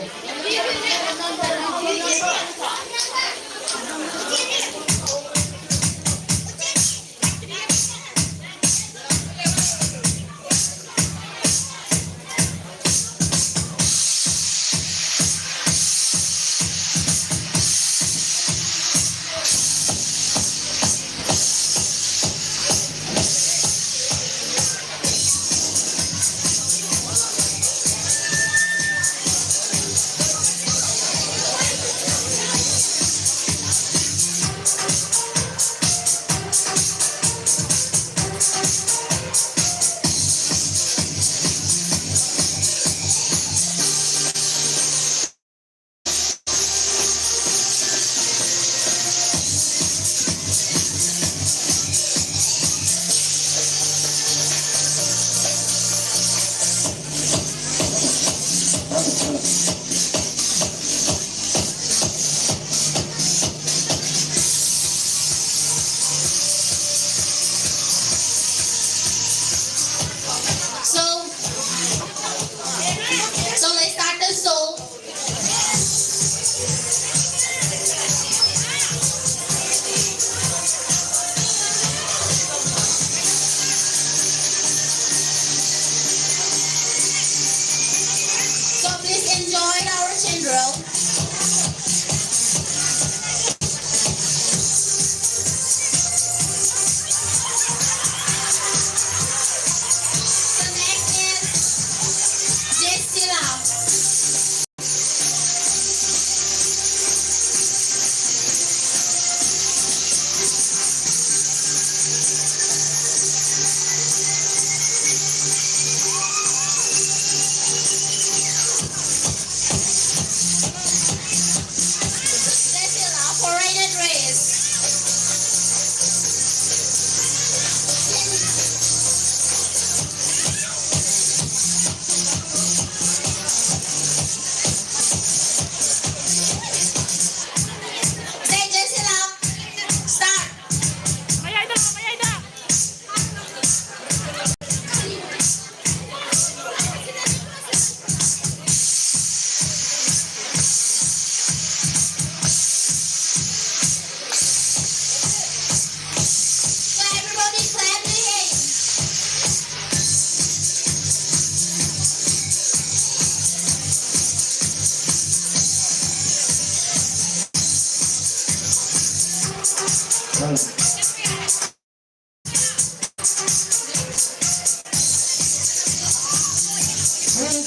ꯍꯌꯦꯡ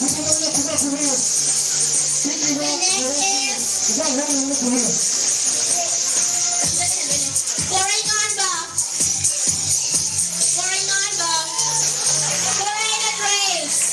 ꯈꯨꯗꯤꯡꯃꯛꯅ ꯈꯨꯕꯥꯛ ꯈꯨꯕꯤꯌꯨ꯫ ꯄꯤꯛꯂꯤꯕ ꯈꯨꯕꯥꯛ ꯍꯧꯅꯅ ꯈꯨꯕꯤꯌꯨ꯫ ꯄꯣꯔꯩꯉꯥꯟꯕ, ꯄꯣꯔꯩꯉꯥꯟꯕ, ꯄꯣꯔꯩꯅ Grace.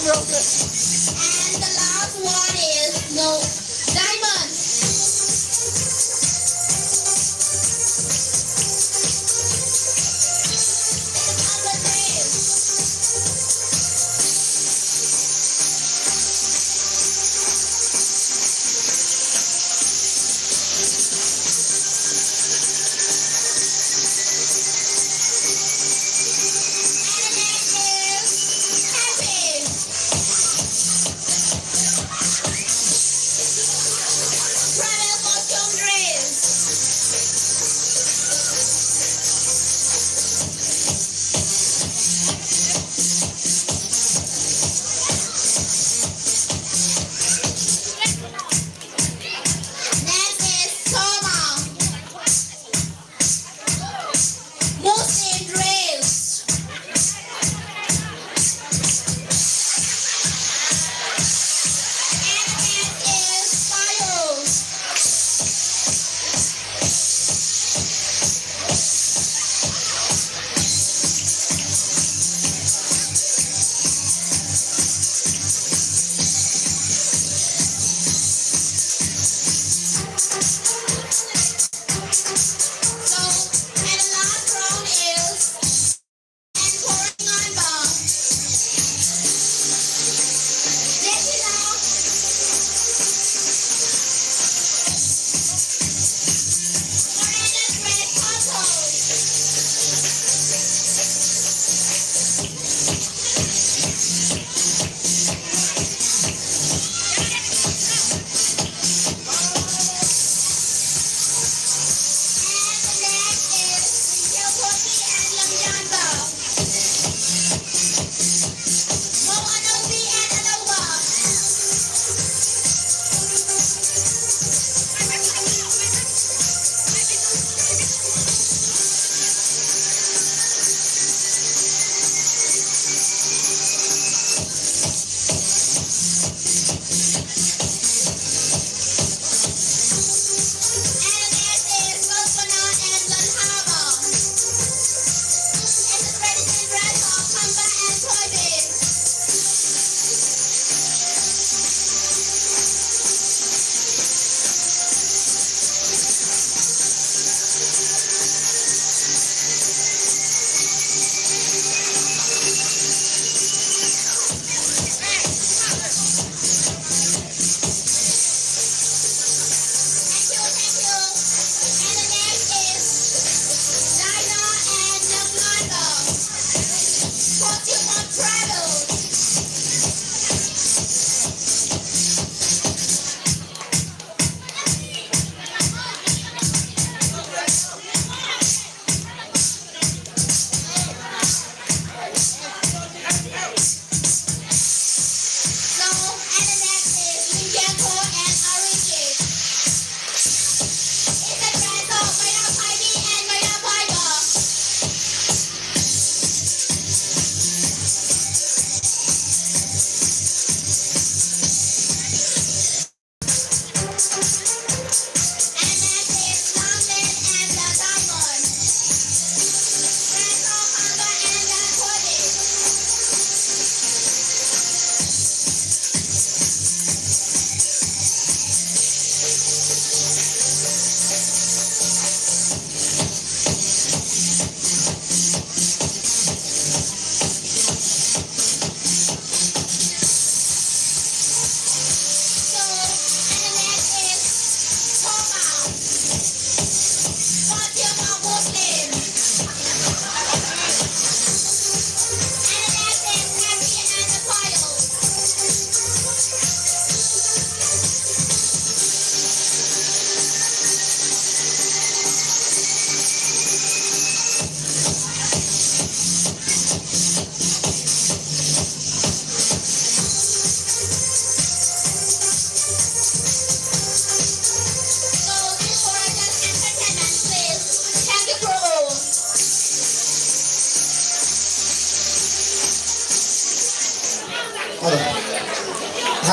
And the last one is no diamond.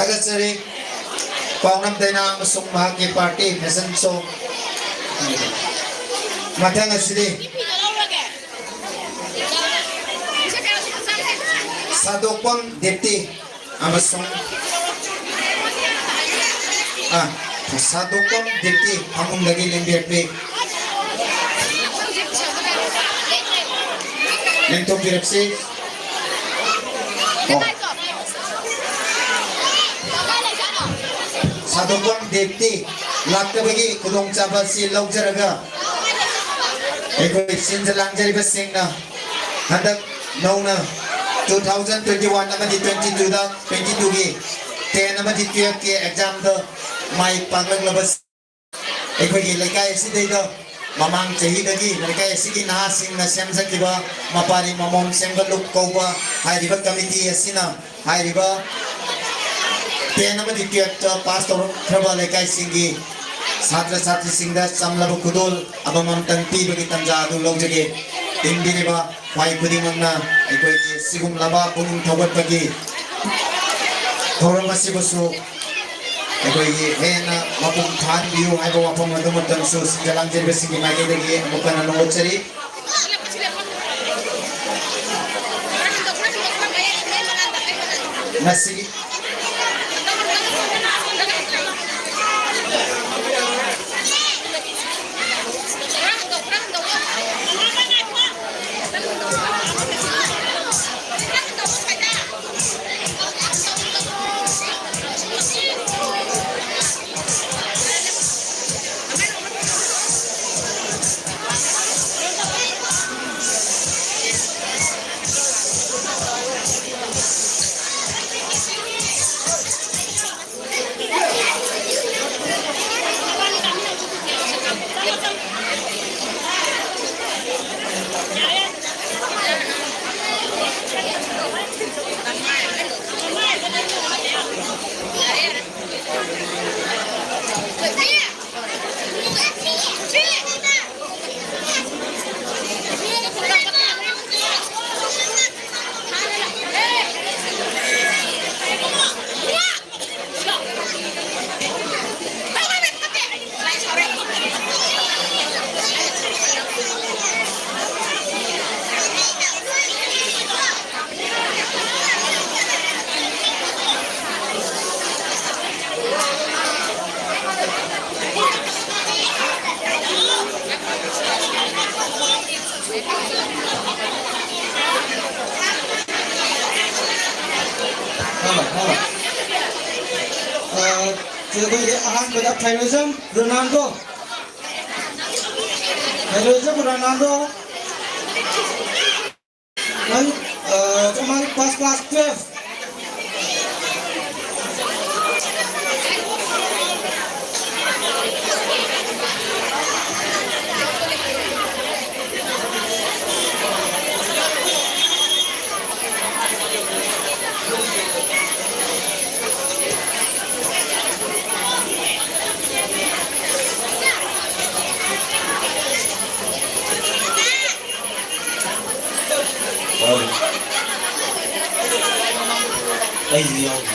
ꯊꯥꯒꯠꯆꯔꯤ꯫ ꯄꯥꯎꯅꯝ ꯗꯥꯏꯅꯥ ꯑꯃꯁꯨꯡ ꯃꯍꯥꯛꯀꯤ ꯄꯥꯔꯇꯤ ꯐꯦꯁꯟ ꯁꯣ꯫ ꯃꯊꯪ ꯑꯁꯤꯗꯤ ꯁꯥꯗꯣꯛꯄꯝ ꯗꯤꯞꯇꯤ ꯑꯃꯁꯨꯡ, ꯑ, ꯁꯥꯗꯣꯛꯄꯝ ꯗꯤꯞꯇꯤ ꯐꯃꯨꯡꯗꯒꯤ ꯂꯦꯡꯕꯤꯔꯛꯄꯤ꯫ ꯂꯦꯡꯊꯣꯛꯄꯤꯔꯛꯁꯤ꯫ ꯑꯣ꯫ ꯁꯥꯗꯣꯛꯄꯝ ꯗꯤꯞꯇꯤ ꯂꯥꯛꯇꯕꯒꯤ ꯈꯨꯗꯣꯡꯆꯥꯕ ꯑꯁꯤ ꯂꯧꯖꯔꯒ ꯑꯩꯈꯣꯏ ꯁꯤꯟꯖ ꯂꯥꯡꯖꯔꯤꯕꯁꯤꯡꯅ ꯍꯟꯗꯛ ꯅꯧꯅ two thousand twenty one ꯑꯃꯗꯤ twenty two ꯗ, twenty two ꯒꯤ ten ꯑꯃꯗꯤ twelve ꯀꯤ exam ꯗ ꯃꯥꯏ ꯄꯥꯛꯂꯛꯂꯕ ꯑꯩꯈꯣꯏꯒꯤ ꯂꯩꯀꯥꯏ ꯑꯁꯤꯗꯩꯗ ꯃꯃꯥꯡ ꯆꯍꯤꯗꯒꯤ ꯂꯩꯀꯥꯏ ꯑꯁꯤꯒꯤ ꯅꯍꯥꯁꯤꯡꯅ ꯁꯦꯝꯖꯈꯤꯕ ꯃꯄꯥꯔꯤ ꯃꯃꯣꯝ ꯁꯦꯝꯒꯠꯂꯨ ꯀꯧꯕ ꯍꯥꯏꯔꯤꯕ ꯀꯃꯤꯇꯤ ꯑꯁꯤꯅ ꯍꯥꯏꯔꯤꯕ ten ꯑꯃꯗꯤ twelve ꯇ pass ꯇꯧꯔꯛꯈ꯭ꯔꯕ ꯂꯩꯀꯥꯏꯁꯤꯡꯒꯤ ꯁꯥꯇ꯭ꯔ ꯁꯥꯇ꯭ꯔꯤꯁꯤꯡꯗ ꯆꯝꯂꯕ ꯈꯨꯗꯣꯜ ꯑꯃꯃꯝꯇꯪ ꯄꯤꯕꯒꯤ ꯇꯥꯟꯖꯥ ꯑꯗꯨ ꯂꯧꯖꯒꯦ꯫ ꯏꯟꯕꯤꯔꯤꯕ ꯈ꯭ꯋꯥꯏ ꯈꯨꯗꯤꯡꯃꯛꯅ ꯑꯩꯈꯣꯏꯒꯤ ꯁꯤꯒꯨꯝꯂꯕ ꯄꯨꯛꯅꯤꯡ ꯊꯧꯒꯠꯄꯒꯤ ꯊꯧꯔꯝ ꯑꯁꯤꯕꯨꯁꯨ ꯑꯩꯈꯣꯏꯒꯤ ꯍꯦꯟꯅ ꯃꯄꯨꯡ ꯐꯥꯍꯟꯕꯤꯌꯨ ꯍꯥꯏꯕ ꯋꯥꯐꯝ ꯑꯗꯨꯃꯛꯇꯪꯁꯨ ꯁꯤꯟꯖ ꯂꯥꯡꯖꯔꯤꯕꯁꯤꯡꯒꯤ ꯃꯥꯏꯀꯩꯗꯒꯤ ꯑꯃꯨꯛ ꯍꯟꯅ ꯅꯣꯡꯑꯣꯛꯆꯔꯤ꯫ ꯉꯁꯤꯒꯤ ꯑꯩꯈꯣꯏꯒꯤ ꯑꯍꯥꯟꯕꯗ ꯐꯩꯔꯣꯏꯖꯝ ꯔꯣꯅꯥꯜꯗꯣ꯫ ꯐꯩꯔꯣꯏꯖꯝ ꯔꯣꯅꯥꯜꯗꯣ꯫ ꯅꯪ, ꯑ, ꯆꯨꯝꯃꯥꯂꯤ ꯄꯥꯁ ꯀ꯭ꯂꯥꯁ ꯇꯨꯌꯦꯜꯐ꯫ ꯑꯩꯁꯨ ꯌꯥꯎꯔꯤ꯫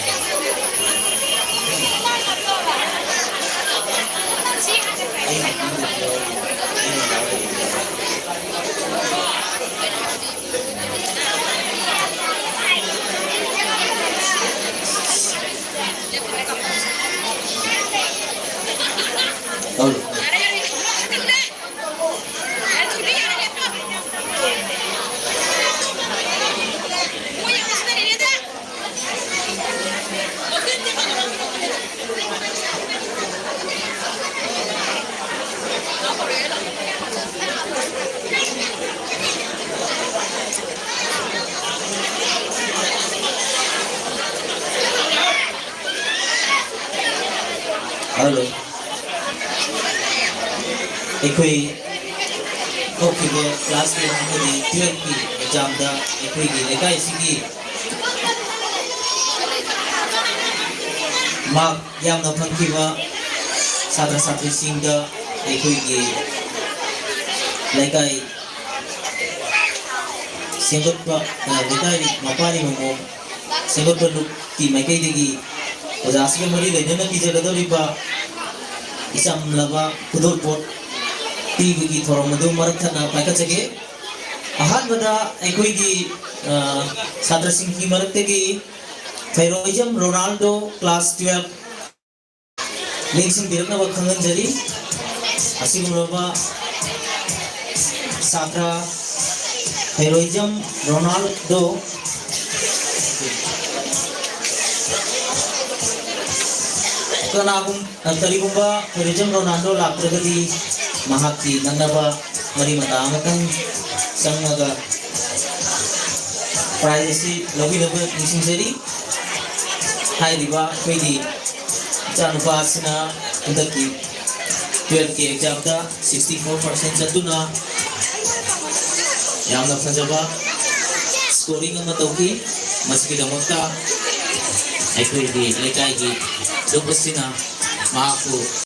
ꯑꯩ ꯌꯥꯎꯔꯤ꯫ Hello. ꯑꯩꯈꯣꯏ ꯊꯣꯛꯈꯤꯕ class ten ꯑꯃꯗꯤ twelve ꯀꯤ exam ꯗ ꯑꯩꯈꯣꯏꯒꯤ ꯂꯩꯀꯥꯏꯁꯤꯒꯤ mark ꯌꯥꯝꯅ ꯐꯪꯈꯤꯕ ꯁꯥꯇ꯭ꯔ ꯁꯥꯇ꯭ꯔꯤꯁꯤꯡꯗ ꯑꯩꯈꯣꯏꯒꯤ ꯂꯩꯀꯥꯏ ꯁꯦꯝꯒꯠꯄ, ꯑ, ꯂꯩꯀꯥꯏ ꯃꯄꯥꯔꯤ ꯃꯃꯣꯝ ꯁꯦꯝꯒꯠꯄ ꯂꯨꯞꯀꯤ ꯃꯥꯏꯀꯩꯗꯒꯤ ꯑꯣꯖꯥꯁꯤꯒ ꯃꯔꯤ ꯂꯩꯅꯅ ꯄꯤꯖꯒꯗꯧꯔꯤꯕ ꯏꯆꯝꯂꯕ ꯈꯨꯗꯣꯜꯄꯣꯠ ꯄꯤꯕꯒꯤ ꯊꯧꯔꯝ ꯑꯗꯨ ꯃꯔꯛ ꯊꯠꯅ ꯄꯥꯏꯈꯠꯆꯒꯦ꯫ ꯑꯍꯥꯟꯕꯗ ꯑꯩꯈꯣꯏꯒꯤ, ꯑ, ꯁꯥꯇ꯭ꯔꯁꯤꯡꯒꯤ ꯃꯔꯛꯇꯒꯤ ꯐꯩꯔꯣꯏꯖꯝ ꯔꯣꯅꯥꯜꯗꯣ class twelve ꯂꯦꯡꯁꯤꯟꯕꯤꯔꯛꯅꯕ ꯈꯪꯍꯟꯖꯔꯤ꯫ ꯑꯁꯤꯒꯨꯝꯂꯕ ꯁꯥꯇ꯭ꯔ ꯐꯩꯔꯣꯏꯖꯝ ꯔꯣꯅꯥꯜꯗꯣ꯫ ꯀꯅꯥꯒꯨꯝ-, ꯀꯔꯤꯒꯨꯝꯕ ꯐꯦꯔꯣꯖꯝ ꯔꯣꯅꯥꯜꯗꯣ ꯂꯥꯛꯇ꯭ꯔꯒꯗꯤ ꯃꯍꯥꯛꯀꯤ ꯅꯛꯅꯕ ꯃꯔꯤ ꯃꯇꯥ ꯑꯃꯇꯪ ꯆꯪꯉꯒ prize ꯑꯁꯤ ꯂꯧꯕꯤꯅꯕ ꯅꯤꯡꯁꯤꯡꯖꯔꯤ꯫ ꯍꯥꯏꯔꯤꯕ ꯑꯩꯈꯣꯏꯒꯤ ꯏꯆꯥꯅꯨꯄꯥ ꯑꯁꯤꯅ ꯍꯟꯗꯛꯀꯤ twelfth ꯀꯤ exam ꯗ sixty four percent ꯆꯠꯇꯨꯅ ꯌꯥꯝꯅ ꯐꯖꯕ scoring ꯑꯃ ꯇꯧꯈꯤ꯫ ꯃꯁꯤꯒꯤꯗꯃꯛꯇ ꯑꯩꯈꯣꯏꯒꯤ ꯂꯩꯀꯥꯏꯒꯤ group ꯑꯁꯤꯅ ꯃꯍꯥꯛꯄꯨ